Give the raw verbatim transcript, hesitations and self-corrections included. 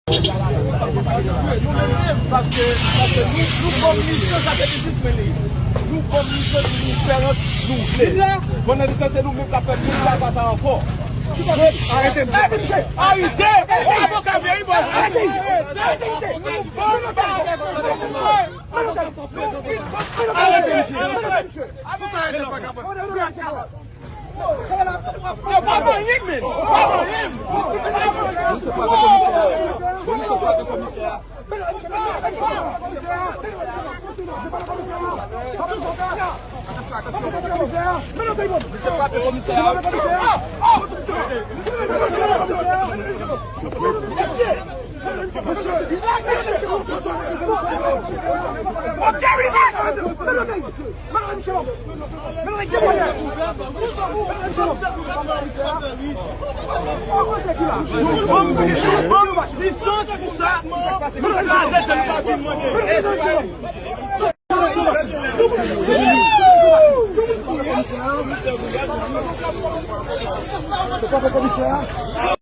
Paske, paske nou, nou ban misyon, sa se biznis men li. Nou ban misyon, nou fè rans, nou vle. Pandan se tan, se nou menm k ap fè menm bagay sa ankò. Arete misye. Arete misye. Arete. Ou avoka vye, wi, bòs. Arete. Arete misye. Nou ban bagay sa. Arete misye. Arete misye. Yo, pa manyen, men. Pa manyen. Misye frape komisè a. Misye frape komisè a. Misye frape komisè a.